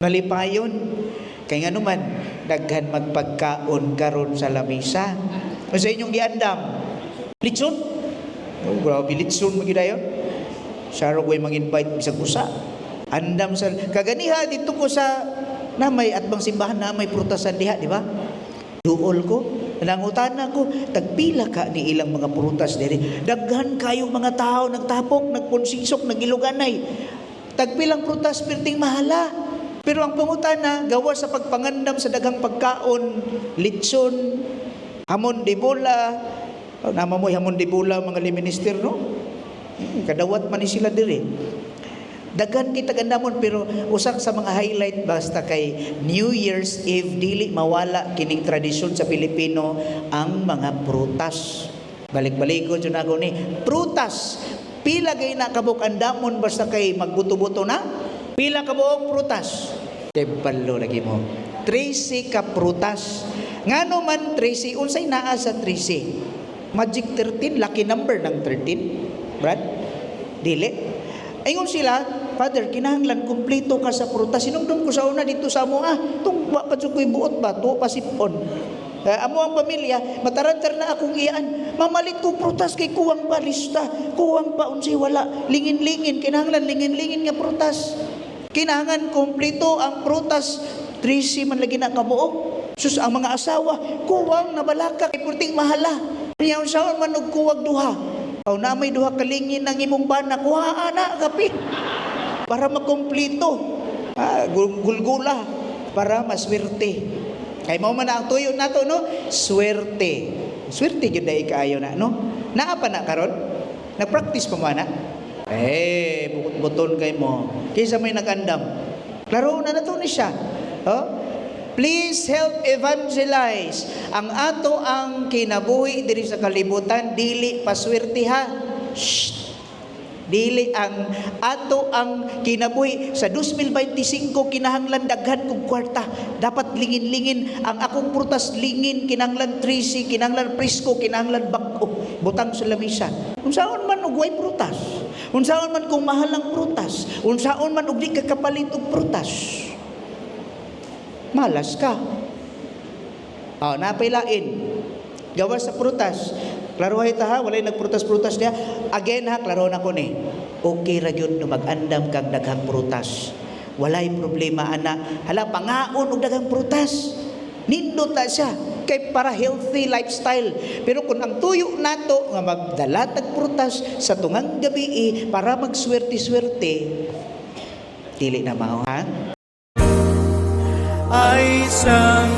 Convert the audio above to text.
Malipayon. Kay nga naman, daghan magpagkaon karon sa lamisa. Sa inyong giandam? Litson? Oh, grabe, litson mo dayon. Saro ko'y mang-invite bisag usa. Andam sa kaganiha dito ko sa namay at bang simbahan na may prutasan diha, di ba? Duol ko, nangutana ko, tagpila ka ni ilang mga prutas diri. Daghan kayong mga tao nagtapok, nagponsisok, nagiluganay. Tagpilang prutas, perting mahala. Pero ang pangutana, gawa sa pagpangandam sa daghang pagkaon, litson, hamon de bola, oh, nama mo hamon de bola, mga minister, no? Kadawat man ni sila diri. Daghan kita gandamon, pero usak sa mga highlight basta kay New Year's Eve, dili mawala kining tradisyon sa Pilipino, ang mga prutas. Balik-baliko jud ako ni prutas. Pila gay na kabuk andamon basta kay magbuto-buto na? Pila ka buok prutas? Tebalo lagi mo. 13 ka prutas. Ngano man 13? Unsay naa sa 13? Magic 13, lucky number ng 13. Brad? Dili. Ingon sila, "Father, kinahanglan kumpleto ka sa prutas." Sinumdum ko sa una dito sa amo, tung wa pa jud ko'y buot ba, tuo pa sipon. Eh, amo ang pamilya, matarantar na akong iyaan. Mamalit ko prutas kay kuwang pa lista, kuwang pa unsay wala. Lingin-lingin, kinahanglan lingin-lingin nga prutas. Kinahanglan kumpleto ang prutas, 13 man lagi na kabuok. Sus, ang mga asawa, kuwang nabalaka kay purting mahala. Niya unsaon man og kuwag duha? Aw, na may duha kalingin ang imong bana, kuha ana kapit para makumpleto. Ah, gulgula para maswerte. Kay mao man na ang tuyo nato, no? Swerte. Swerte gyud dai kaayo na, no? Naa pa na karon? Nag-practice pa man na? Eh, bukot-buton kay mo. Kaysa may nag-andam. Klaro na nato ni siya. Oh? Please help evangelize. Ang ato ang kinabuhi diri sa kalibutan dili paswerte ha. Shh. Dili ang ato ang kinabuhi sa 2025 kinahanglan daghan kog kwarta. Dapat lingin-lingin ang akong prutas, lingin, kinahanglan 13, kinahanglan presko, kinahanglan bag-o. Butang sa lamisa. Unsaon man og way prutas? Unsaon man kung mahal ang prutas? Unsaon man og di ka kapalit og prutas? Malas ka. Oh, napailain. Gawas sa prutas. Klarohay ta ha, walay nagprutas-prutas niya. Again ha, klaro na ko ni. Okay ra gyud no mag-andam kag daghang prutas. Walay problema ana. Hala, pangaon og daghang prutas. Nindot ta siya kay para healthy lifestyle. Pero kung ang tuyo nato nga magdala tag prutas sa tungang gabi eh, para magswerte-swerte, dili na mao ha. Ay isang